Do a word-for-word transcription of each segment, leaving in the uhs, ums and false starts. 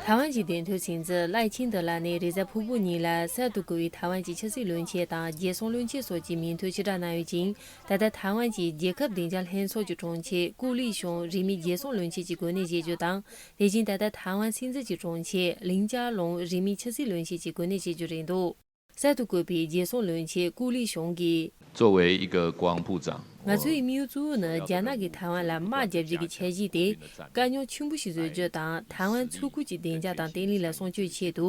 ཐའེ་ཝན་གྱི་བདེན་དོན་སྲིད་འཛིན་ལའེ་ཆིང་ཏེ་ལགས་ནས་རེས་གཟའ་ཕུར་བུ་ཉིན་ལ་གསར་དུ་བསྐོས་པའི་ཐའེ་ཝན་གྱི་ཕྱི་སྲིད་བློན་ཆེན་དང་རྒྱལ་སྲུང་བློན་ཆེན་སོགས་ཀྱི་མིང་ཐོའི་ཕྱིར་བསྒྲགས་གནང་ཡོད་ཅིང་། ད་ལྟ་ཐའེ་ཝན་གྱི་རྒྱལ་ཁབ་བདེ་འཇགས་ལྷན་ཚོགས་ཀྱི་དྲུང་ཆེ་ཀུའུ་ལི་ཤུང་རིས་མེད་རྒྱལ་སྲུང་བློན་ཆེན་གྱི་གོ་གནས་བཞེས་རྒྱུ་དང་། དེ་བཞིན་ད་ལྟ་ཐའེ་ཝན་སྲིད་འཛིན་གྱི་དྲུང་ཆེ་ལིན་ཅཱ་ལུང་རིས་མེད་ཕྱི་སྲིད་བློན་ཆེན་གྱི་གོ་གནས་བཞེས་རྒྱུ་རེད་འདུག་གསར་དུ་བསྐོས་པའི་རྒྱལ་སྲུང་བློན་ཆེན་ཀུའུ་ལི་ཤུང་གིས། 作为一个国防部长， ང་ཚོའི་དམིགས་ཡུལ་གཙོ་བོ་ནི་རྒྱ་ནག་གིས་ཐའེ་ཝན་ལ་དམག་རྒྱག་རྒྱུ་གི་འཆར་གཞི་དེ་དཀའ་རྙོག་ཆེན་པོ་ཞིག་བཟོ་རྒྱུ་དང་། ཐའེ་ཝན་མཚོ་ཁུལ་གྱི་བདེ་འཇགས་དང་བརྟན་ལྷིང་ལ་སྲུང་སྐྱོབ་ཆེད་དུ་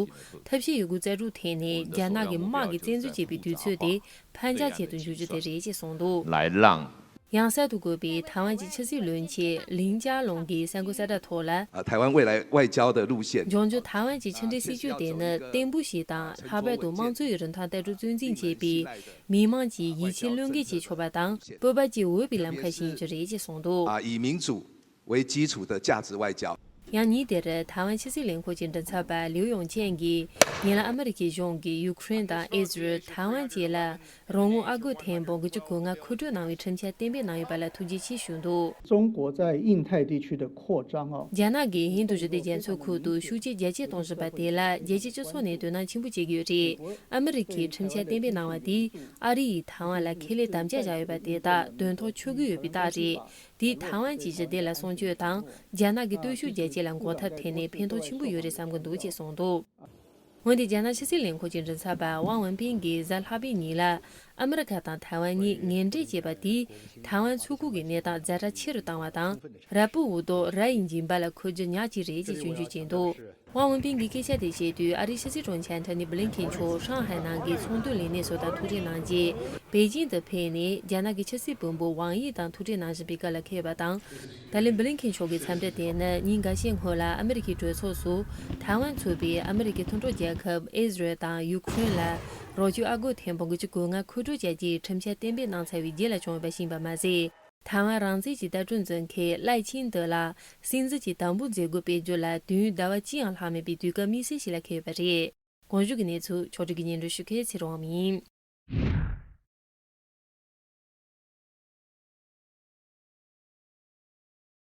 ཐབས་ཤེས་ཡོད་རྒུ་རྩལ་སྤྲུགས་ཐད་ནས་རྒྱ་ནག་གིས་དམག་གིས་བཙན་འཛུལ་བྱེད་པའི་དུས་ཚོད་དེ་ཕར་འགྱངས་བྱེད་དུ་འཇུག་རྒྱུ་དེ་རེད་ཅེས་གསུངས་འདུག 来让 ཡང་གསར་དུ་བསྐོས་པའི་ཐའེ་ཝན་གྱི་ཕྱི་སྲིད་བློན་ཆེན་ལིན་ཅཱ་ལུང་གིས་གསར་འགོད་གསལ་བསྒྲགས་ཐོག་ལ། 啊，台湾未来外交的路线。 འབྱུང་འགྱུར་ཐའེ་ཝན་གྱི་ཕྱི་འབྲེལ་སྲིད་ཇུས་དེ་ནི་བརྟན་པོ་ཞིག་དང་། ལྷག་པར་དུ་དམངས་གཙོའི་རིན་ཐང་ལྟ་གྲུབ་གཙོ་འཛིན་བྱས་པའི་མི་དམངས་ཀྱི་ཡིད་ཆེས་བློས་འགེལ་བྱེད་ཆོག་པ་དང་། སྤོབས་པ་བཅས་འོས་པའི་ལམ་ཁ་ཞིག་ཡིན་རྒྱུ་རེད་ཅེས་གསུངས་འདུག 啊，以民主为基础的价值外交。 ཡང་ཉིན་དེར་ཐའེ་ཝན་ཕྱི་སྲིད་ལས་ཁུངས་ཀྱི་མགྲིན་ཚབ་པ་ལིའུ་ཡོང་ཆན་གྱིས། ཉེ་ལམ་ཨ་མི་རི་ཀའི་གཞུང་གིས་ཡུ་ཁུ་རེན་དང་ཨི་ཟི་རལ། ཐའེ་ཝན་བཅས་ལ་རོགས་དངུལ་ཨ་སྒོར་ཐེར་འབུམ་དགུ་བཅུ་གོ་ལྔ་མཁོ་སྤྲོད་གནང་བའི་ཁྲིམས་འཆར་གཏན་འབེབས་གནང་ཡོད་པ་ལ་ཐུགས་རྗེ་ཆེ་ཞུས་འདུག 中国在印太地区的扩张啊， རྒྱ་ནག་གིས་ཧིན་རྡུ་ཞི་བདེ་རྒྱ་མཚོའི་ཁུལ་དུ་ཤུགས་ཆེ་རྒྱ་སྐྱེད་གཏོང་བཞིན་པ་དེ་ལ་རྒྱལ་སྤྱིའི་སྤྱི་ཚོགས་ནས་དོ་སྣང་ཆེན་པོ་བྱེད་ཀྱི་ཡོད་རེད། ཨ་མི་རི་ཀས་ཁྲིམས་འཆར་གཏན་འབེབས་གནང་བ་དེས་ཨ་རི་ཡིས་ཐའེ་ཝན་ལ་ཁས་ལེན་དམ་བཅའ་བཞག་ཡོད་པ་དེ་དག་དོན་ཐོག་ཆོད་ཀྱི་ཡོད་པའི་རྟགས་རེད། དེས་ཐའེ་ཝན་གྱི་ཞི་བདེ་ལ་སྲུང་སྐྱོབ་དང་། རྒྱ་ནག་གི་སྟོབས་ཤུགས་རྒྱ་སྐྱེད་ལ་འགོག་ཐབས་ཐད་ནས་ཕན་ཐོགས་ཆེན་པོ་ཡོད་རེད་བསམ་གྱི་འདུག་ཅེས་གསུངས་འདུག་འོན་ཏེ་རྒྱ་ནག་ཕྱི་སྲིད་ལས་ཁུངས་ཀྱི་མགྲིན་ཚབ་པ་ཝང་ཝུན་པིན་གྱིས་གཟའ་ལྷག་པའི་ཉིན་ལ། ཨ་མི་རི་ཁ་དང་ཐའེ་ཝན་གཉིས་ངན་འབྲེལ་བྱས་པ་དེས་ཐའེ་ཝན་མཚོ་ཁུག་གི་གནས་སྟངས་ཛ་དྲག་ཆེ་རུ་བཏང་བ་དང་། ར་སྤུ་འུ་ཐོག་ར་ཡི་འགྱིང་བག་ལ་འཁོར་རྒྱུ་ཉག་གཅིག་རེད་ཅེས་སྐྱོན་བརྗོད་བྱས་འདུག་ཝང་ཝུན་པིན་གྱིས་སྐད་ཆ་དེ་བཤད་དུས། ཨ་རིའི་ཕྱི་སྲིད་དྲུང་ཆེ་ཨན་ཐོ་ནི་བྷི་ལིན་ཁེན་མཆོག་ཧྲང་ཧའེ་ནང་གི་ཚོང་དོན་ལས་སྣེ་སོགས་དང་ཐུག་འཕྲད་གནང་རྗེས། པེ་ཅིང་དུ་ཕེབས་ནས་རྒྱ་ནག་གི་ཕྱི་སྲིད་བློན་པོ་ཝང་དབྱི་དང་ཐུག་འཕྲད་གནང་བཞིན་པའི་སྐབས་ལ་འཁེལ་བ་དང་། ད་ལན་བྷི་ལིན་ཁེན་མཆོག་གི་འཚམས་འདྲི་དེ་ནི་ཉིན་འགའ་ཤས་སྔོན་ལ་ཨ་མི་རི་ཀའི་གྲོས་ཚོགས་སུ་ཐའེ་ཝན་ཚུད་པའི་ཨ་མི་རི་ཀའི་མཐུན་གྲོགས་རྒྱལ་ཁབ་ཨི་ཟི་རལ་དང་ཡུ་ཁུ་རེན་ལ་རོགས་སྐྱོར་ཨ་སྒོར་ཐེར་འབུམ་དགུ་བཅུ་གོ་ལྔ་མཁོ་སྤྲོད་བྱ་རྒྱུའི་ཁྲིམས་འཆར་གཏན་འབེབས་གནང་ཚར་བའི་རྗེས་ལ་བྱུང་ཡོད་པ་ཞིག་ཡིན་པ་མ་ཟད། ཐའེ་ཝན་རང་བཙན་གྱི་ལྟ་གྲུབ་འཛིན་མཁན་ལའེ་ཆིང་ཏེ་ལགས་སྲིད་འཛིན་གྱི་དམ་འབུལ་མཛད་སྒོ་སྤེལ་རྒྱུ་ལ་དུས་ཡུན་ཟླ་བ་གཅིག་ཡང་ལྷག་མེད་པའི་དུས་སྐབས་དམིགས་བསལ་ཞིག་ལ་འཁེལ་ཡོད་པ་རེད། གོང་ཞུས་ཀྱི་གནས་ཚུལ་ཕྱོགས་སྒྲིག་གིས་སྙན་སྒྲོན་ཞུ་མཁན་ཚེ་རིང་དབང་མོ་ཡིན།